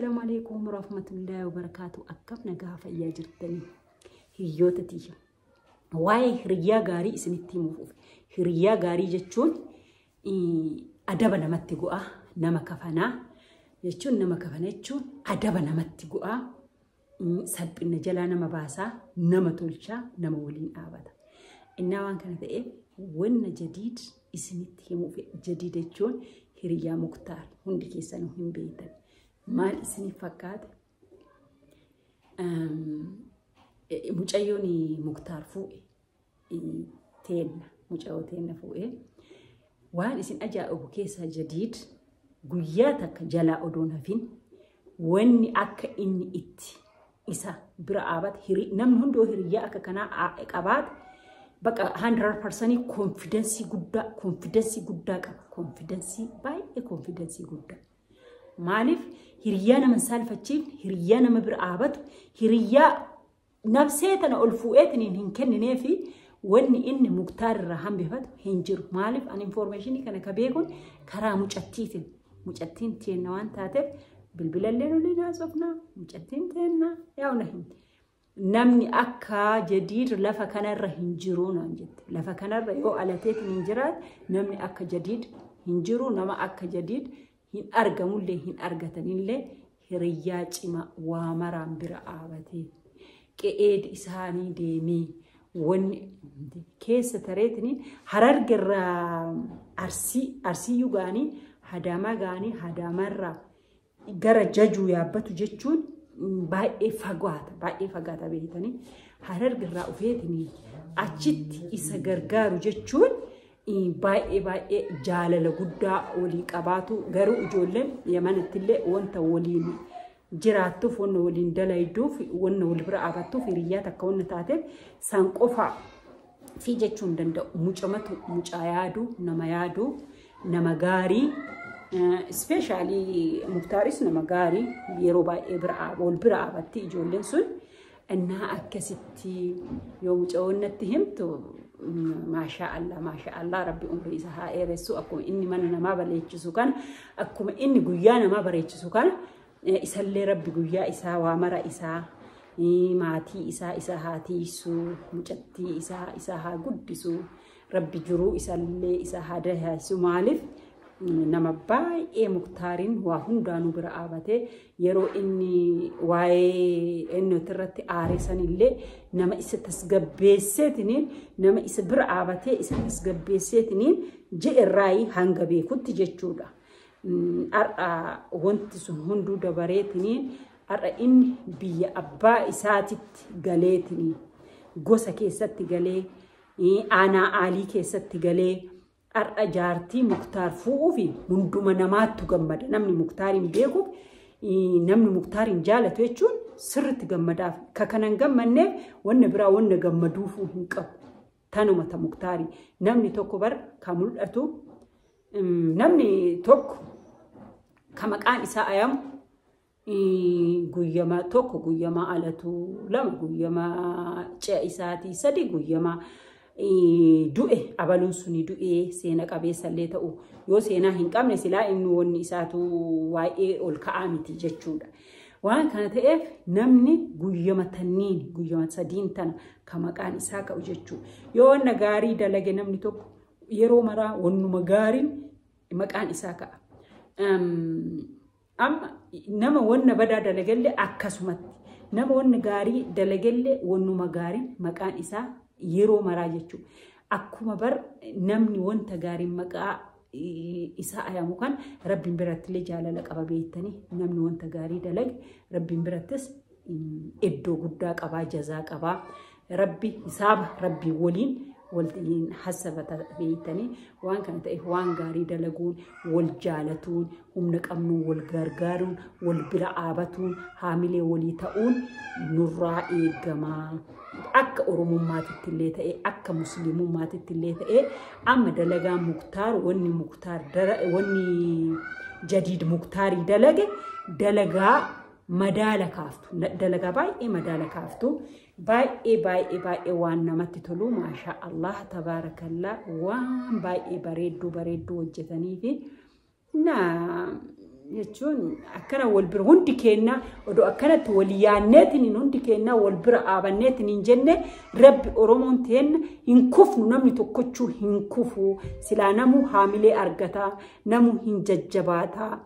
Assalaamu alaikum warahmatullahi wabarakaatu. Akkam nagaa fayyaa jirtanii hiriyoota tiyya. Waa'ee hiriyaa gaarii isinitti himuuf. Hiriyaa gaarii jechuun adaba namatti go'a, nama kafanaa jechuun nama kafana jechuun adaba namatti go'a, salphina jalaa nama baasaa, nama tolchaa, nama waliin dhaabata. Innaa waan kana ta'eef wanna jadiid isinitti himuuf. Jadiid jechuun hiriyaa Muktaar hundi keessanuu hin beektan. Maal isiniif fakkaate? Mucayyoon Muktaar fuudhe teenna, mucayyoo teenna fuudhe. Waan isin ajaa'ibu keessaa jadiid guyyaa takka jalaa odoon hafin wanni akka inni itti isa bira dhaabate, namni hunduu hiriyaa akka kanaa qabaate bakka 100% confidence guddaa, confidence guddaa qaba. Confidence baay'ee, confidence guddaa. Maaliif? Hiriyaa nama hin saalfachiifne, hiriyaa nama bira dhaabatu, hiriyaa nafsee tana ol fuudheetiin hin kenninee fi wanni inni Muktaar irraa hambifatu hin jiru. Maaliif? Ani information kana ka beekuun karaa mucattiitiin. Mucattiin teenna waan taateef bilbilallee nuti haasofnaa, mucattiin teenna yaa'u na himte. Namni akka jadiid lafa kanarra hin jiru naan jette. Lafa kanarra yoo alateetiin hin jiraate namni akka jadiid hin jiru, nama akka jadiid hin argamullee hin argatanillee. Hiriyyaa cimaa waa maraan bira dhaabatee qe'ee isaanii deemee wanni keessa tareetiniin Harargerraa Arsii, Arsiyyuu ga'anii, Hadaamaa ga'anii, Hadaamarraa gara Jajuu yaabbatu jechuun baay'ee fagaata, baay'ee fagaata beektanii. Harargerraa dhufeetiniin achitti isa gargaaru jechuun baay'ee baay'ee jaalala guddaa walii qabaatu. Garuu ijoolleen Yamanattillee wanta waliin jiraattuuf, wanna waliin dalayduuf, wanna wal bira dhaabattuuf, hiriyyaa takka wanna taateef san qofa fi jechuu hin danda'u. Mucamatu mucaa yaadu, nama yaadu, nama gaarii. Especially Muktaaris nama gaarii, yeroo baay'ee bira wal bira dhaabatti ijoolleen sun. Innaa akkasitti yoo mucayoon natti himtu, maashaa Allah, maashaa Allah, Rabbi umrii isa haa dheeressu. Akkuma inni mana namaa bareechisu kana, akkuma inni guyyaa namaa bareechisu kana, isallee Rabbi guyyaa isaa, waa mara isaa, maatii isaa isa haa tiisu, mucattii isaa isa haa guddisu, Rabbi jiruu isallee isa haa dahaasu. Maaliif? Nama baay'ee Muktaariin waa hundaanuu bira dhaabatee, yeroo inni waa'ee inni irratti aare sanillee nama isa tasgabbeesseetiniin, nama isa bira dhaabatee isa tasgabbeesseetiniin je'erraayii hanga beekutti jechuudha. Har'a wanti sun hunduu dabareetiniin har'a inni biyya abbaa isaatitti galeetiniin, gosa keessatti galee, aanaa aalii keessatti galee, har'a jaartii Muktaar fuudhuufi hunduma namaattu gammada. Namni Muktaariin beekuuf, namni Muktaariin jaalatu jechuun sirritti gammadaaf. Ka kanan gammanneef wanna biraa wanna gammaduufuu hin qabu. Tanuma ta Muktaarii. Namni tokko bar ka mul'atu, namni tokko ka maqaan isaa ayamu guyyama tokko, guyyama alatu lama, guyyama ce'a isaatii sadi, guyyama du'e abaluun suni du'e seena qabeessallee ta'u, yoo seenaa hin qabne silaa inni wanni isaatu waa'ee ol ka'aa miti jechuudha. Waan kana ta'eef namni guyyama tanniin, guyyama sadiin tana ka maqaan isaa ka'u jechuudha. Yoo wanna gaarii dalage namni tokko yeroo maraa wannuma gaariin maqaan isaa ka'a. Amma nama wanna badaa dalagallee akkasumatti, nama wanna gaarii dalagallee wannuma gaariin maqaan isaa yeroo maraa jechuudha. Akkuma bar namni wanta gaariin maqaa isaa ayamu kan Rabbiin birattillee jaalala qaba beektanii. Namni wanta gaarii dalage Rabbiin birattis iddoo guddaa qabaa, jazaa qabaa. Rabbi hisaaba Rabbii waliin waliin hassabata beektanii. Waan kana ta'eef waan gaarii dalaguun, wal jaalatuun, humna qabnuun wal gargaaruun, wal bira dhaabatuun, haamilee walii ta'uun nurraa eegamaa. Akka Oromummaatitti illee ta'e, akka Musliimummaatitti illee ta'e, amma dalagaa Muktaar, wanni Muktaar, wanni jadiid Muktaarii dalage dalagaa madaala kaaftu, dalagaa baay'ee madaala kaaftu, baay'ee baay'ee baay'ee waan namatti tolu. Maashaa Allah, tabaarakallaa, waan baay'ee bareedduu bareedduu hojjetanii fi na Jechuun akkana wal bira hundi keenna odoo akkanatti wal yaanneetiin hundi keenna wal bira dhaabanneetiin hin jenne Rabbi Oromoon teenna hin kufnu, namni tokkochuu hin kufu. Silaa namuu haamilee argataa, namuu hin jajjabaataa.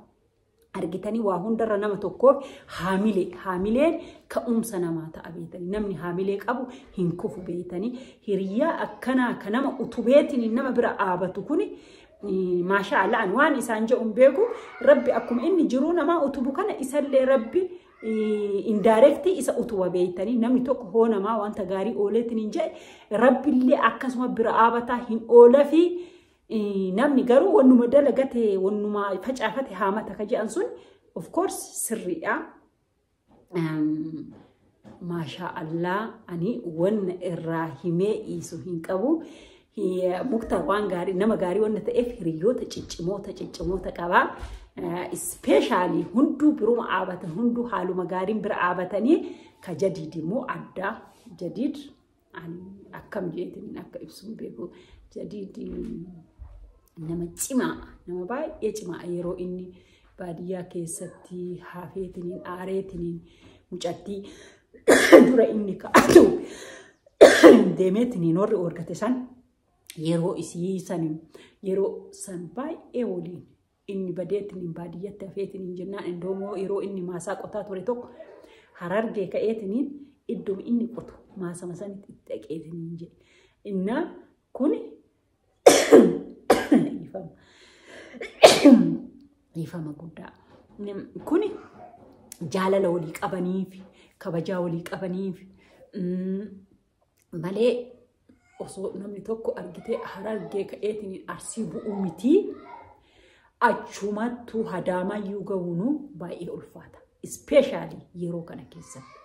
Argitanii, waa hundarra nama tokkoof haamilee, haamileen ka'umsa namaa ta'a beetanii. Namni haamilee qabu hin kufu beetanii. Hiriyaa akkanaa ka nama utubeetiin nama bira dhaabatu kuni, maashaa Allah, waan isaan jedhu hin beeku. Rabbi akkuma inni jiruu namaa utubu kana isallee Rabbi indirectly isa utuba beektanii. Namni tokko hoo namaa wanta gaarii ooleetiin hin jedhe, Rabbillee akkasuma bira dhaabataa hin oola. Fi namni garuu wannuma dalagate, wannuma facaafate haamata ka jedhan sun of course sirriidha. Maashaa Allah, ani wanna irraa himee dhiisu hin qabu. Muktaar waan gaarii, nama gaarii wanna ta'eef hiriyoota ciccimoota ciccimoota qabaa. Especially hunduu biruma dhaabatan, hunduu haaluma gaariin bira dhaabatanii. Ka Jadiid immoo addaa. Jadiid akkam jeetiin akka ibsu beeku. Jadiid nama cimaa, nama baay'ee cimaa. Yeroo inni baadiyyaa keessatti hafeetiniin aareetiniin mucattii dura inni ka'atu deemeetiniin warri orgate san, yeroo isii san, yeroo san baay'ee waliin inni badeetiniin baadiyyatti hafeetiniin jennaan, indoomoo yeroo inni maasaa qotaa ture tokko Harargee ka'eetiniin iddoo inni qotu maasama sanitti itti dhaqeetiniin jedhe. Innaa kuni dhiifama. Dhiifama guddaa. Kuni jaalala walii qabaniif, kabajaa walii qabaniif malee osoo namni tokko argitee Harargee ka'eetiin Arsii bu'uu mitii, achumattuu Hadaamayyuu ga'uunuu baay'ee ulfaata. Especially yeroo kana keessatti.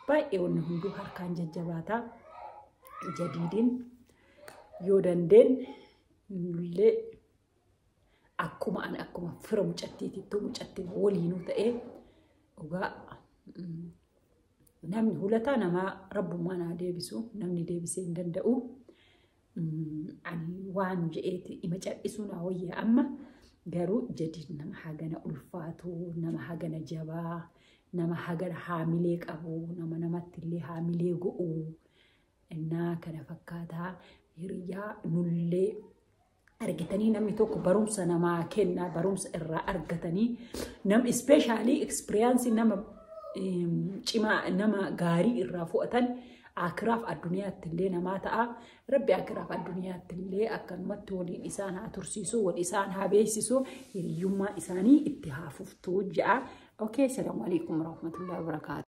Baay'ee wanni hunduu harkaan jajjabaataa. Jadiidiin yoo dandeenye nullee akkuma ani akkuma fira mucattiitittuu mucattii waliinuu ta'ee, dhugaa namni hulataa namaa rabbummaa naa deebisu, namni deebisee hin danda'u. Ani waan je'eeti ima cal'isuu naa wayyaa. Amma garuu Jadiid nama hagana ulfaatu, nama hagana jabaa, nama hagana haamilee qabu, nama namatti illee haamilee go'u. Innaa kana fakkaataa hiriyaa nullee argitanii, namni tokko barumsa namaa kenna, barumsa irraa argatanii, nam especially experience nama cimaa, nama gaarii irraa fudhatan akiraaf addunyaatti illee namaa ta'a. Rabbi akiraaf addunyaatti illee akkanumatti waliin isaan haa tursiisu, wal isaan haa beeksisu, hiriyyummaa isaanii itti haa fuftuu ja'a. Okay, salaamu alaikum warahmatullahi wabarakatuh.